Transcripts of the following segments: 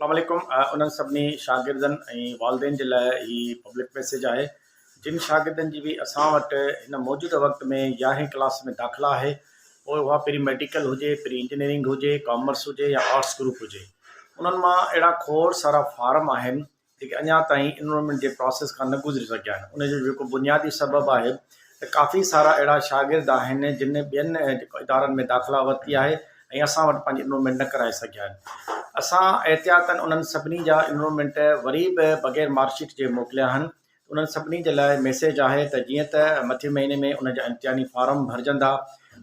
اسلام عليڪم انهن سڀني شاگردن ۽ والدين جي لاء هي پبلڪ ميسيج آهي جن شاگردن جي به اسان وٽ هن موجوده وقت ۾ يارهين ڪلاس ۾ داخلا آهي پوء اها پري ميڊيڪل هجي پري انجنيئرنگ هجي ڪامرس هجي يا آرٽس گروپ هجي انهن مان اهڙا کوڙ سارا فارم آهن جيڪي اڃا تائين انرولمينٽ جي پراسيس کان نه گذري سگهيا آهن ان جو جيڪو بنيادي سبب آهي ته ڪافي سارا اهڙا شاگرد آهن جن ٻين ادارن ۾ داخلا ورتي آهي ۽ اسان وٽ پنهنجي انرولمينٽ نه ڪرائي سگهيا آهن اسان احتياطن انهن سڀني جا انرولمينٽ وري به بغير مارڪ شيٽ جي موڪليا آهن انهن سڀني جي لاء ميسيج آهي ته جيئن ته مٿين مهيني ۾ انهن جا امتحاني فارم ڀرجندا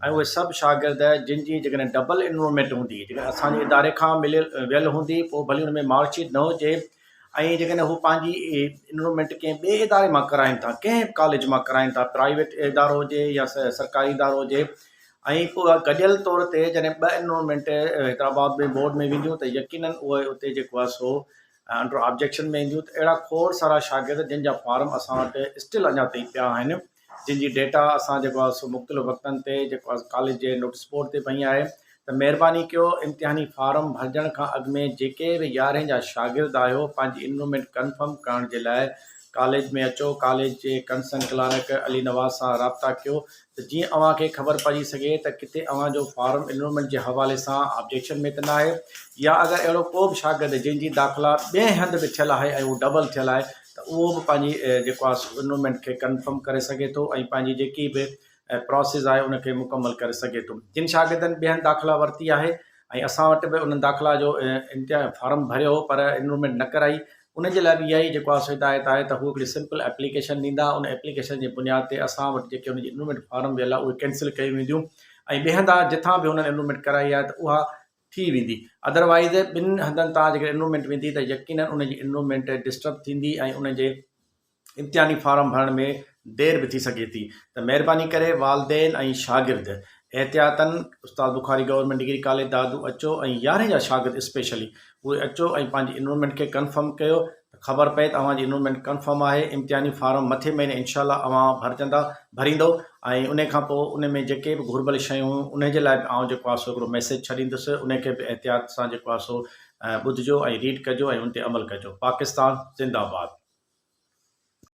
۽ اهي سڀ شاگرد جن جي جيڪڏهن ڊبل انرولمينٽ هوندي جيڪڏهن اسان جي اداري کان مليل ويل هوندي پوء ڀلي ان ۾ مارڪ شيٽ نه هجي ۽ جيڪڏهن هو پنهنجي انرولمينٽ ڪنهن ٻئي اداري مان ڪرائين ٿا ڪنهن به ڪاليج مان ڪرائين ٿا پرائيويٽ ادارو هجي يا سرڪاري ادارو هجي ۽ پوء گڏيل طور تي جڏهن ٻه انرولمينٽ حيدرآباد ۾ بورڊ ۾ وينديون ته يقينن اهي اتي جيڪو آهي سو انڊر آبجيڪشن ۾ اينديون ته اهڙا کوڙ سارا شاگرد جن جا فارم اسان وٽ اسٽل اڃا تائين پيا آهن جن جي ڊيٽا اسان جيڪو آهي سو مختلف وقتن تي جيڪو آهي ڪاليج جي نوٽس بورڊ تي پئي آهي ته مهرباني ڪيو امتحاني فارم ڀرجڻ کان اڳ ۾ جيڪي به يارهين جا شاگرد آهيو پنهنجي انرولمينٽ ڪنفرم ڪرڻ جي لاء ڪاليج ۾ اچو ڪاليج جي ڪنسرن ڪلارڪ علي نواز سان رابطا ڪيو ته جيئن اوهان کي خبر پئجي سگهي ته ڪٿي اوهان جو فارم انرولمينٽ جي حوالي سان آبجيڪشن ۾ ته ناهي يا اگر اهڙو ڪو به شاگرد جنهن جي داخلا ٻئي هنڌ به ٿيل آهي ۽ اهو ڊبل ٿيل آهي ته اهو به پنهنجي جيڪو آهي انرولمينٽ کي ڪنفرم ڪري سگهي ٿو ۽ پنهنجي جيڪي به پراسيس آهي ان کي مڪمل ڪري سگهي ٿو. جن شاگردن ٻئي هنڌ داخلا ورتي آهي ۽ اسان وٽ به انهن داخلا جو امتحان فارم ڀريو هو پر انرولمينٽ نه ڪرائي ان جي لاء به اها ئي جيڪو آهي سو هدايت آهي ته هو هڪڙي سمپل ايپليڪيشن ڏيندا ان ايپليڪيشن جي بنياد تي اسان وٽ جيڪي ان جي انرولمينٽ فارم ويل آهي اهي ڪينسل ڪيون وينديون ۽ ٻئي هنڌان جتان به هنن انرولمينٽ ڪرائي آهي ته اها ٿي ويندي ادروائز ٻن هنڌن تان جيڪڏهن انرولمينٽ ويندي ته يقينن ان جي انرولمينٽ ڊسٽرب ٿيندي ۽ ان جي امتحاني فارم ڀرڻ ۾ دير به ٿي سگهي ٿي ته مهرباني ڪري والدين ۽ شاگرد احتياطن Ustad Bukhari government degree college Dadu اچو ۽ يارهين جا شاگرد اسپيشلي اهي اچو ۽ پنهنجي انرولمينٽ کي ڪنفرم ڪيو ته خبر پئي ته اوهان جي انرولمينٽ ڪنفرم آهي امتحاني فارم مٿي مهيني انشاء الله اوهان ڀرجندا ڀريندو ۽ ان کان پوء ان ۾ جيڪي به گهربل شيون ان جي لاء به آئون جيڪو آهي سو هڪڙو ميسيج ڇڏيندس ان کي به احتياط سان جيڪو آهي سو ٻڌجو ۽ ريڊ ڪجو ۽ ان تي عمل ڪجو پاڪستان زنده باد.